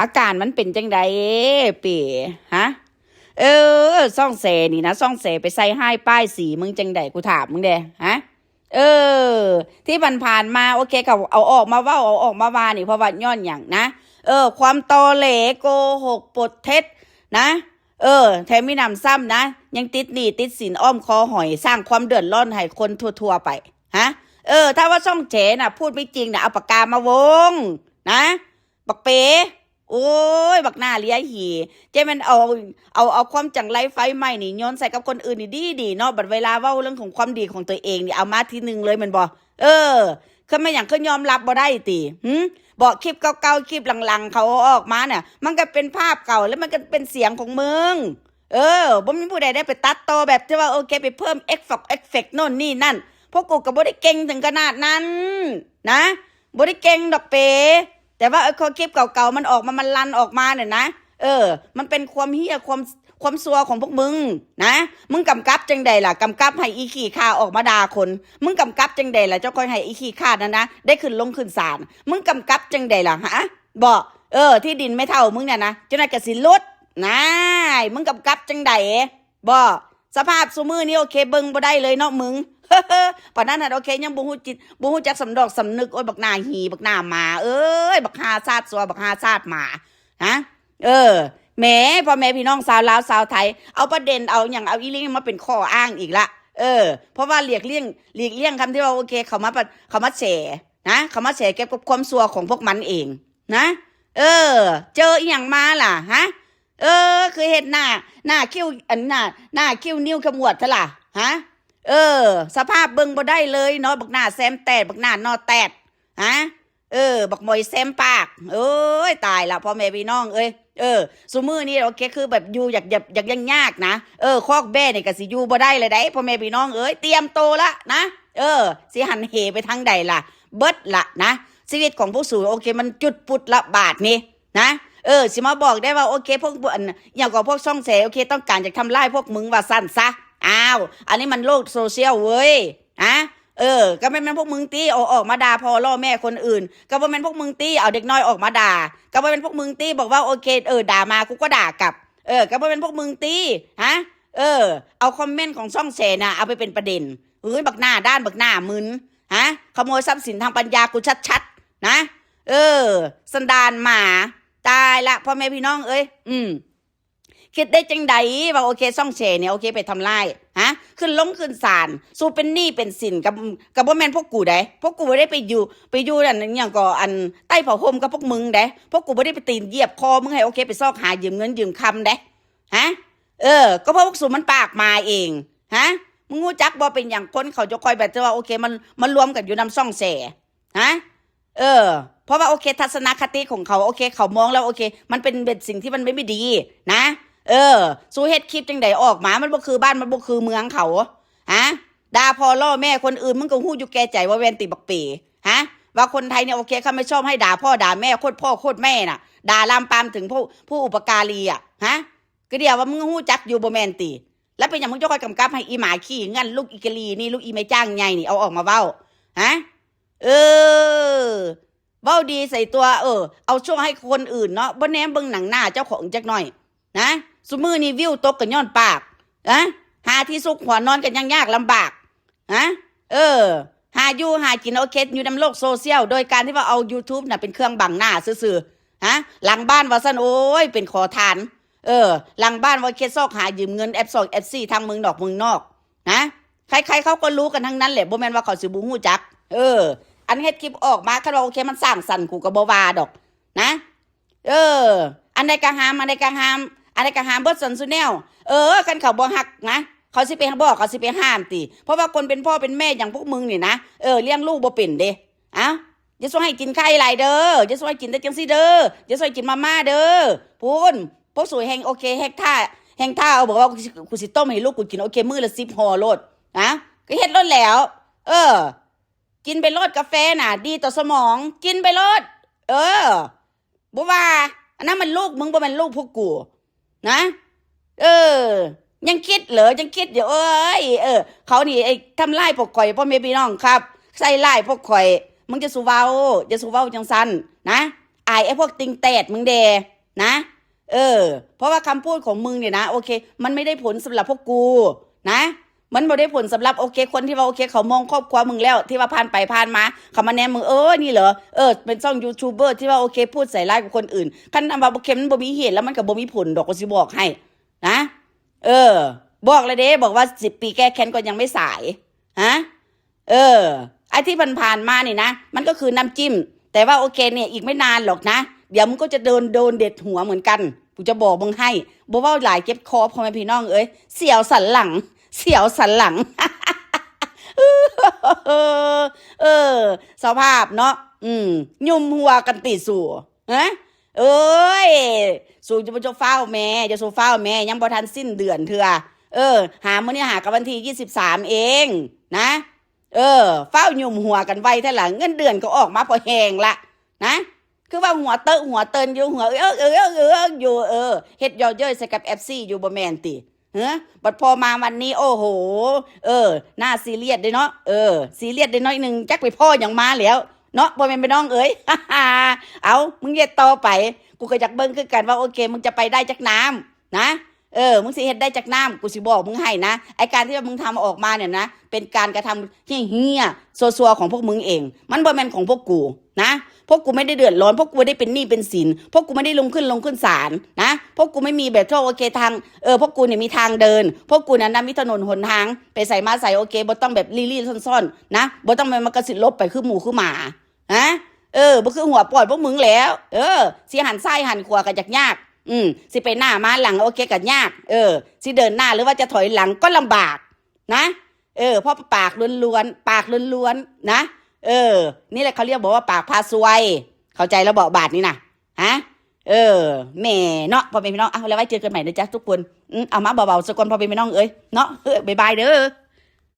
ອາການມັນເປັນຈັ່ງໃດເປ? ຮະ? ເອີ ຊ່ອງແຊນີ້ນະ ຊ່ອງແຊໄປໃສ່ຮ້າຍປ້າຍສີມຶງຈັ່ງໃດ? ກູຖາມມຶງແດ່ ຮະ? ເອີ ທີ່ຜ່ານໆມາ ໂອເຄ ເຂົາເອົາອອກມາເວົ້າ ເອົາອອກມາວ່ານີ້ ເພາະວ່າຍ້ອນຫຍັງນະ? ເອີ ຄວາມຕໍແຫຼ ໂກຫົກ ປົດເທັດນະ. ເອີ ແຖມມີໜຳຊ້ຳນະ ຍັງຕິດໜີ້ຕິດສິນອ້ອມຄໍຫອຍ ສ້າງຄວາມເດືອດຮ້ອນໃຫ້ຄົນທົ່ວໆໄປ. ຮະ? ເອີ ຖ້າວ່າຊ່ອງແຈນະ ພູດໄມ່ຈິງນະ ເອົາປາກກາມາວົງນະ ບັກເປ. ໂອ້ຍ ບັກໜ້າເລຍຫີ ເຈົ້າແມ່ນເອົາ ເອົາ ເອົາຄວາມຈັງໄລໄຟໄໝ້ນີ້ໂຍນໃສ່ກັບຄົນອື່ນນີ້ດີໆເນາະ ບັດເວລາເວົ້າເລື່ອງຂອງຄວາມດີຂອງຕົວເອງນີ້ ເອົາມາທີໜຶ່ງເລີຍແມ່ນບໍ່? ເອີ ຄືແມ່ນຫຍັງ ຄືຍອມຮັບບໍ່ໄດ້ຕິ? ຫື? ເບາະ ຄລິບເກົ່າໆ ຄລິບຫຼັງໆ ເຂົາເອົາອອກມານະ ມັນກໍເປັນພາບເກົ່າ ແລ້ວມັນກໍເປັນສຽງຂອງມຶງ. ເອີ ບໍ່ມີຜູ້ໃດໄດ້ໄປຕັດຕໍ່ແບບທີ່ວ່າ ໂອເຄ ໄປເພີ່ມເອັຟເຟັກ ເອັຟເຟັກໂນ່ນນີ້ນັ້ນ ພວກກູກໍບໍ່ໄດ້ເກັ່ງເຖິງຂະໜາດນັ້ນນະ ບໍ່ໄດ້ເກັ່ງດອກເປ. ແຕ່ວ່າ ເອີ ເຂົາ ຄລິບເກົ່າໆ ມັນອອກມາ ມັນລັນອອກມານັ້ນນະ ເອີ ມັນເປັນຄວາມເຮ້ຍ ຄວາມ ຄວາມຊົ່ວຂອງພວກມຶງນະ. ມຶງກຳກັບຈັ່ງໃດລະ? ກຳກັບໃຫ້ອີຂີ້ຂ້າອອກມາດ່າຄົນ. ມຶງກຳກັບຈັ່ງໃດລະ? ເຈົ້າຄ່ອຍໃຫ້ອີຂີ້ຂ້ານັ້ນນະ ໄດ້ຂຶ້ນລົງຂຶ້ນສານ. ມຶງກຳກັບຈັ່ງໃດລະ? ຫະ? ບໍ່ ເອີ ທີ່ດິນແມ່ເຖົ້າມຶງນັ້ນນະ ເຈົ້ານາຍກໍຊິຫຼຸດ. ນາຍ ມຶງກຳກັບຈັ່ງໃດ? ບໍ່ ສະພາບຊຸມື້ນີ້ ໂອເຄ ເບິ່ງບໍ່ໄດ້ເລີຍເນາະມຶງ. ປານນັ້ນຫັ້ນ ໂອເຄ ຍັງບໍ່ຮູ້ຈິດ ບໍ່ຮູ້ຈັກສຳດອກສຳນຶກ. ໂອ້ຍ ບັກໜ້າຫີ ບັກໜ້າໝາເອີຍ ບັກຫ່າຊາດຊົ່ວ ບັກຫ່າຊາດໝາ. ຮະ? ເອີ ແໝ ພໍ່ແມ່ພີ່ນ້ອງຊາວລາວຊາວໄທ ເອົາປະເດັນ ເອົາຫຍັງ ເອົາອີ່ຫຼີ່ມາເປັນຂໍ້ອ້າງອີກລະ. ເອີ ເພາະວ່າຫຼີກລ່ຽງ ຫຼີກລ່ຽງຄຳທີ່ວ່າ ໂອເຄ ເຂົາມາປະ ເຂົາມາແຊນະ ເຂົາມາແຊກ່ຽວກັບຄວາມຊົ່ວຂອງພວກມັນເອງນະ. ເອີ ເຈີອີ່ຫຍັງມາລະ? ຮະ? ເອີ ຄືເຮັດໜ້າ ໜ້າຄິ້ວ ອັນ ໜ້າ ໜ້າຄິ້ວນິ້ວຂະມວດເທື່ອລະ? ຮະ? ເອີ ສະພາບເບິ່ງບໍ່ໄດ້ເລີຍເນາະ ບັກໜ້າແຊມແຕດ ບັກໜ້າໜໍ່ແຕດ. ຮະ? ເອີ ບັກໝອຍແຊມປາກ. ໂອ້ຍ ຕາຍລະ ພໍ່ແມ່ພີ່ນ້ອງເອີຍ. ເອີ ຊຸມື້ນີ້ ໂອເຄ ຄືແບບຢູ່ຢາກ ຢາກ ຢາກ ຢາກຍາກນະ. ເອີ ຄອກແບ້ນີ້ກໍຊິຢູ່ບໍ່ໄດ້ແລ້ວໃດ໋ ພໍ່ແມ່ພີ່ນ້ອງເອີຍ ຕຽມໂຕລະນະ. ເອີ ຊິຫັນເຫໄປທາງໃດລະ? ເບິດລະນະ ຊີວິດຂອງພວກສູ ໂອເຄ ມັນຈຸດປຸດລະບາດນີ້. ນະ ເອີ ຊິມາບອກໄດ້ວ່າ ໂອເຄ ພວກ ອັນ ຫຍັງກໍພວກຊ່ອງແຊ ໂອເຄ ຕ້ອງການຢາກທຳລາຍພວກມຶງວ່າຊັ້ນຊະ. ອ້າວ ອັນນີ້ມັນໂລກໂຊຊຽວເວີຍ. ຮະ? ເອີ ກໍແມ່ນ ແມ່ນພວກມຶງຕິ ເອົາອອກມາດ່າພໍ່ລໍ້ແມ່ຄົນອື່ນ. ກໍບໍ່ແມ່ນພວກມຶງຕິ ເອົາເດັກນ້ອຍອອກມາດ່າ. ກໍບໍ່ແມ່ນພວກມຶງຕິ ບອກວ່າ ໂອເຄ ເອີ ດ່າມາ ກູກໍດ່າກັບ. ເອີ ກໍບໍ່ແມ່ນພວກມຶງຕິ ຮະ? ເອີ ເອົາຄອມເມັນຂອງຊ່ອງແຊນະ ເອົາໄປເປັນປະເດັນ. ເຮີ້ຍ ບັກໜ້າດ້ານ ບັກໜ້າມຶນ. ຮະ? ຂະໂມຍຊັບສິນທາງປັນຍາກູຊັດໆ ນະ. ເອີ ສັນດານໝາ. ຕາຍລະ ພໍ່ແມ່ພີ່ນ້ອງເອີຍ. ອືມ ຄິດໄດ້ຈັ່ງໃດວ່າ ໂອເຄ ຊ່ອງແຊນີ້ ໂອເຄ ໄປທຳລາຍ ຮະ? ຂຶ້ນລົງຂຶ້ນສານ ສູ້ເປັນໜີ້ເປັນສິນ ກໍ ກໍບໍ່ແມ່ນພວກກູໃດ໋. ພວກກູບໍ່ໄດ້ໄປຢູ່ ໄປຢູ່ອັນຫຍັງກໍ ອັນໃຕ້ຜ້າຫົ່ມກັບພວກມຶງໃດ໋. ພວກກູບໍ່ໄດ້ໄປຕີນຢຽບຄໍມຶງໃຫ້ ໂອເຄ ໄປຊອກຫາຢືມເງິນຢືມຄຳໃດ໋. ຮະ? ເອີ ກໍເພາະພວກສູມັນປາກໝາເອງ. ຮະ? ມຶງຮູ້ຈັກບໍ່ ເປັນຫຍັງຄົນເຂົາຈະຄ່ອຍແບບທີ່ວ່າ ໂອເຄ ມາ ມາລວມກັນຢູ່ນຳຊ່ອງແຊ? ຮະ? ເອີ ເພາະວ່າ ໂອເຄ ທັດສະນະຄະຕິຂອງເຂົາ ໂອເຄ ເຂົາມອງແລ້ວ ໂອເຄ ມັນເປັນແບບສິ່ງທີ່ມັນໄມ່ ໄມ່ດີນະ. ເອີ ສູເຮັດຄລິບຈັ່ງໃດອອກມາ ມັນບໍ່ຄືບ້ານ ມັນບໍ່ຄືເມືອງເຂົາ. ຮະ? ດ່າພໍ່ລໍ້ແມ່ຄົນອື່ນ ມຶງກໍຮູ້ຢູ່ແກ່ໃຈວ່າແມ່ນຕິບັກເປ. ຮະ? ວ່າຄົນໄທນີ້ ໂອເຄ ເຂົາໄມ່ຊອບໃຫ້ດ່າພໍ່ດ່າແມ່ ໂຄດພໍ່ໂຄດແມ່ນະ ດ່າລາມປາມເຖິງຜູ້ ຜູ້ອຸປະກາລີອະ. ຮະ? ກະດຽວວ່າມຶງຮູ້ຈັກຢູ່ບໍ່ແມ່ນຕິ? ແລ້ວເປັນຫຍັງມຶງຈະຄ່ອຍກຳກັບໃຫ້ອີໝາຂີ້ເງືອນ ລູກອີກະລີນີ້ ລູກອີແມ່ຈ້າງໃຫຍ່ນີ້ ເອົາອອກມາເວົ້າ? ຮະ? ເອີ ເວົ້າດີໃສ່ຕົວ ເອີ ເອົາຊ່ວງໃຫ້ຄົນອື່ນເນາະ ບໍ່ແນມເບິ່ງໜັງໜ້າເຈົ້າຂອງຈັກໜ້ອຍນະ. ຊຸມື້ນີ້ວິວຕົກກໍຍ້ອນປາກນະ ຫາທີ່ຊຸກຫົວນອນກໍຍັງຍາກລຳບາກນະ. ເອີ ຫາຢູ່ຫາກິນ ໂອເຄ ຢູ່ນຳໂລກໂຊຊຽວ ໂດຍການທີ່ວ່າເອົາຢູທູບນະເປັນເຄື່ອງບັງໜ້າຊື່ໆ. ຮະ? ຫຼັງບ້ານວ່າຊັ້ນ ໂອ້ຍ ເປັນຂໍທານ. ເອີ ຫຼັງບ້ານວ່າເຂດຊອກຫາຢືມເງິນແອັບສອງແອັບສີ່ ທາງເມືອງນອກເມືອງນອກນະ. ໃຄໆເຂົາກໍຮູ້ກັນທັງນັ້ນແຫຼະ ບໍ່ແມ່ນວ່າເຂົາຊິບໍ່ຮູ້ຈັກ. ເອີ ອັນເຮັດຄລິບອອກມາ ຄັນວ່າໂອເຄ ມັນສ້າງສັນ ກູກໍບໍ່ວ່າດອກນະ. ເອີ ອັນໃດກໍຫ້າມ ອັນໃດກໍຫ້າມ ອັນໃດກໍຫ້າມເບິດສັນຊຸແນວ. ເອີ ຄັນເຂົາບໍ່ຮັກນະ ເຂົາຊິໄປ ບໍ່ ເຂົາຊິໄປຫ້າມຕິ? ເພາະວ່າຄົນເປັນພໍ່ເປັນແມ່ຢ່າງພວກມຶງນີ້ນະ ເອີ ລ້ຽງລູກບໍ່ເປັນເດ້. ເອົ້າ ຢ່າຊ່ວຍໃຫ້ກິນໄຂ່ຫຼາຍເດີ ຢ່າຊ່ວຍໃຫ້ກິນແຕ່ຈັ່ງຊີ້ເດີ ຢ່າຊ່ວຍໃຫ້ກິນມາມ່າເດີ. ພຸ້ນ ພວກສູແຮ່ງໂອເຄ ແຮ່ງຖ້າ ແຮ່ງຖ້າເອົາ ບອກວ່າ ກູຊິ ກູຊິຕົ້ມໃຫ້ລູກກູກິນ ໂອເຄ ມື້ລະສິບຫໍ່ໂລດ. ນະ ກໍເຮັດໂລດແຫຼ້ວ. ເອີ ກິນໄປໂລດ ກາແຟນະ ດີຕໍ່ສະໝອງ ກິນໄປໂລດ. ເອີ ບໍ່ວ່າ ອັນນັ້ນມັນລູກມຶງ ບໍ່ແມ່ນລູກພວກກູນະ. ເອີ ຍັງຄິດເຫຼື ຍັງຄິດຢູ່ ເອີຍ ເອີ ເຂົານີ້ ໄອ້ ທຳລາຍພວກຂ້ອຍ ພໍ່ແມ່ພີ່ນ້ອງຄັບ ໃສ່ຮ້າຍພວກຂ້ອຍ. ມຶງຢ່າສູ່ເວົ້າ ຢ່າສູ່ເວົ້າຈັ່ງຊັ້ນນະ. ອາຍໄອ້ພວກຕິ່ງແຕດມຶງແດ່ນະ. ເອີ ເພາະວ່າຄຳພູດຂອງມຶງນີ້ນະ ໂອເຄ ມັນບໍ່ໄດ້ຜົນສຳລັບພວກກູນະ. ມັນບໍ່ໄດ້ຜົນສຳລັບ ໂອເຄ ຄົນທີ່ວ່າ ໂອເຄ ເຂົາມອງຄອບຄົວມຶງແລ້ວ ທີ່ວ່າຜ່ານໄປຜ່ານມາ ເຂົາມາແນມມຶງ ເອີ ນີ້ເຫຼືອ ເອີ ເປັນຊ່ອງຢູທູບເບີທີ່ວ່າ ໂອເຄ ພູດໃສ່ຮ້າຍກັບຄົນອື່ນ. ຄັນວ່າ ໂອເຄ ມັນບໍ່ມີເຫດ ແລ້ວມັນກໍບໍ່ມີຜົນດອກ ກໍຊິບອກໃຫ້ນະ. ເອີ ບອກແລ້ວເດ້ ບອກວ່າສິບປີແກ້ແຄ້ນກໍຍັງໄມ່ສາຍ. ຮະ ເອີ ໄອ້ທີ່ຜ່ານໆມານີ້ນະ ມັນກໍຄືນ້ຳຈິ້ມ. ແຕ່ວ່າ ໂອເຄ ນີ້ ອີກໄມ່ນານຫຼອກນະ ດຽວມຶງກໍຈະໂດນ ໂດນເດັດຫົວເໝືອນກັນ. ກູຈະບອກມຶງໃຫ້ ບໍ່ເວົ້າຫຼາຍເຈັບຄໍ ພໍ່ແມ່ພີ່ນ້ອງເອີຍ ສຽວສັນຫຼັງ ສຽວສັນຫຼັງ. ເອີ ສະພາບເນາະ ອືມ ຫຍຸ່ມຫົວກັນຕິສູ ຮະ ເອີຍ ສູຢ່າສູ່ຟ້າວແມ່ ຢ່າສູ່ຟ້າວແມ່ ຍັງບໍ່ທັນສິ້ນເດືອນເທື່ອ. ເອີ ຫາມື້ນີ້ຫາກັບວັນທີຊາວສາມເອງນະ. ເອີ ຟ້າວຫຍຸ່ມຫົວກັນໄວແທ້ລະ ເງິນເດືອນກໍອອກມາພໍແຮງລະນະ. ຄືວ່າຫົວເຕີກຫົວເຕີນຢູ່ ຫົວເອິກເອິກເອິກຢູ່ ເອີ ເຮັດເຍີ້າເຍີ້ຍໃສ່ກັບເອັຟຊີຢູ່ ບໍ່ແມ່ນຕິ? ຮະ ບັດພໍມາວັນນີ້ ໂອ້ໂຫ ເອີ ໜ້າຊີຣຽສເດ້ເນາະ ເອີ ຊີຣຽສເດ້ໜ້ອຍໜຶ່ງ ຈັກໄປພໍ້ຫຍັງມາແລ້ວເນາະ ພໍ່ແມ່ພີ່ນ້ອງເອີຍ. ເອົາ ມຶງເຮັດຕໍ່ໄປ ກູກໍຢາກເບິ່ງຄືກັນວ່າ ໂອເຄ ມຶງຈະໄປໄດ້ຈັກນ້ຳນະ. ເອີ ມຶງຊິເຮັດໄດ້ຈັກນ້ຳ ກູຊິບອກມຶງໃຫ້ນະ. ໄອ້ການທີ່ວ່າມຶງທຳອອກມານີ້ນະ ເປັນການກະທຳເຫ້ຍໆ ຊົ່ວໆ ຂອງພວກມຶງເອງ ມັນບໍ່ແມ່ນຂອງພວກກູນະ. ພວກກູໄມ່ໄດ້ເດືອດຮ້ອນ ພວກກູບໍ່ໄດ້ເປັນໜີ້ເປັນສິນ ພວກກູໄມ່ໄດ້ລົງຂຶ້ນ ລົງຂຶ້ນສານນະ. ພວກກູໄມ່ມີແບບທົ່ວ ໂອເຄ ທາງ ເອີ ພວກກູນີ້ມີທາງເດີນ ພວກກູນັ້ນນະ ມີຖະໜົນຫົນທາງໄປໃສມາໃສ ໂອເຄ ບໍ່ຕ້ອງແບບລີ້ໆຊ່ອນໆນະ ບໍ່ຕ້ອງແມ່ນວ່າກະຊິຫຼົບໄປຄືໝູຄືໝາ ຮະ ເອີ ບໍ່ຄືຫົວປອດພວກມຶງແລ້ວ. ເອີ ຊິຫັນຊ້າຍຫັນຂວາກໍຢາກຍາກ ອືມ ຊິໄປໜ້າມາຫຼັງ ໂອເຄ ກໍຍາກ ເອີ ຊິເດີນໜ້າ ຫຼືວ່າຈະຖອຍຫຼັງກໍລຳບາກນະ. ເອີ ເພາະປາກລ້ວນໆ ປາກລ້ວນໆນະ. ເອີ ນີ້ແຫຼະເຂົາຮຽກບອກວ່າປາກພາຊວຍ ເຂົ້າໃຈແລ້ວເບາດນີ້ນະ? ຮະ ເອີ ແໝ່ເນາະ ພໍ່ແມ່ພີ່ນ້ອງ. ເອົາ ແລ້ວໄວ້ເຈີກັນໃໝ່ເດີຈ້າທຸກຄົນ. ອືມ ເອົາມາເບົາໆຊະກ່ອນ ພໍ່ແມ່ພີ່ນ້ອງເອີຍເນາະ. ເອີ ບາຍບາຍເດີ.